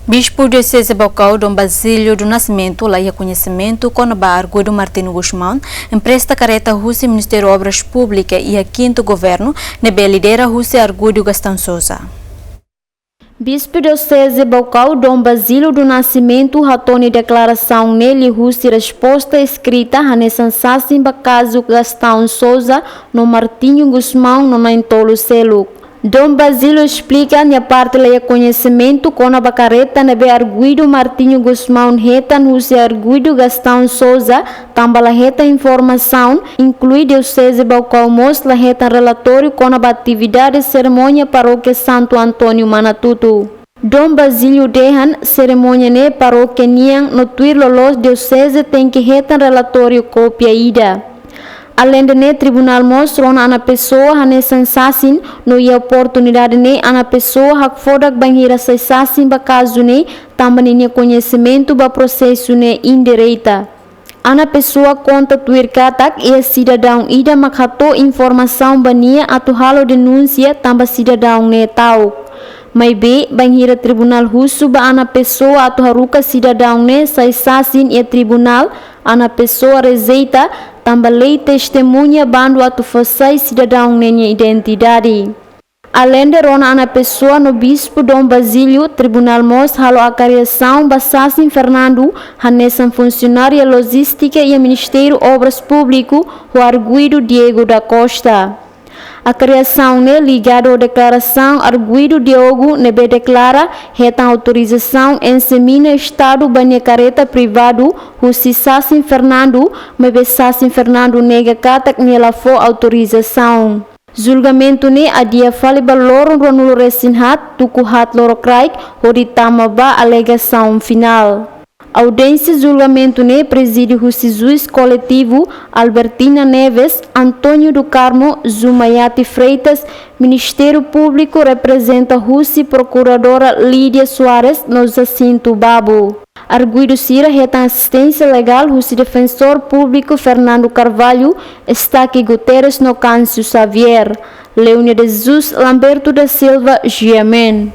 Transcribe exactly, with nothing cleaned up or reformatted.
Bispu Dioseze Baucau, Dom Basílio do Nascimento, la iha koñesimentu kona-ba arguidu Martinho Gusmão empresta kareta husi Ministériu Obras Públikas iha kintu governu, ne'ebé lidera husi arguidu Gastão Sousa. Bispu Dioseze Baucau, Dom Basílio do Nascimento, hato'o nia deklarasaun ne'e liuhusi resposta eskrita hanesan sasin ba kazu Gastão Sousa no Martinho Gusmão no na'in-tolu seluk. Dom Basílio esplika nia parte la iha koñesimentu kona-ba kareta ne'ebé arguidu Martinho Gusmão hetan husi arguidu Gastão Sousa, tanba la hetan informasaun, inklui Dioseze Baucau mós la hetan relatóriu kona-ba atividade serimónia Parókia Santo António Manatuto. Dom Basílio dehan serimónia ne'e parókia nian no tuir loloos Dioseze tenke hetan relatóriu kópia ida. Aleinde ne'e, tribunál mós rona Ana Pessoa hanesan sasin, no iha oportunidade ne'e Ana Pessoa hakfodak bainhira sai sasin ba kazu ne'e, tanba ninia koñesimentu ba prosesu ne'e indireta. Ana Pessoa konta tuir katak iha sidadaun ida mak hato'o informasaun ba nia atu halo denúnsia tanba sidadaun ne'e ta'uk. Maibé, bainhira tribunál husu ba Ana Pessoa atu haruka sidadaun ne'e sai sasin iha tribunál, Ana Pessoa rejeita, tanba lei testemuña bandu atu fó sai sidadaun ne'e nia identidade. Aleinde rona Ana Pessoa no Bispu Dom Basílio, tribunál mós halo akariasaun ba sasin Fernando, hanesan funsionáriu lojístika iha Ministériu Obras Públiku, ho arguidu Diego da Costa. Akariasaun ne'e ligadu ho deklarasaun arguidu Diego ne'ebé deklara hetan autorizasaun ensemina Estadu ba nia kareta privadu husi sasin Fernando, maibé sasin Fernando nega katak nia la fó autorizasaun. Julgamentu ne'e adia fali ba loron ruanulu-resin-haat, tuku haat lorokraik, hodi tama ba alegasaun finál. Audiénsia julgamentu ne'e prezide husi juís koletivu Albertina Neves, António do Carmo, Zumayati Freitas, Ministériu Públiku reprezenta husi Prokuradora Lídia Soares no Jacinto Babo. Arguidu sira hetan asisténsia legál husi Defensór Públiku Fernando Carvalho, Estaque Guterres no Câncio Xavier. Leonia de Jesus, Lamberto da Silva, G M N.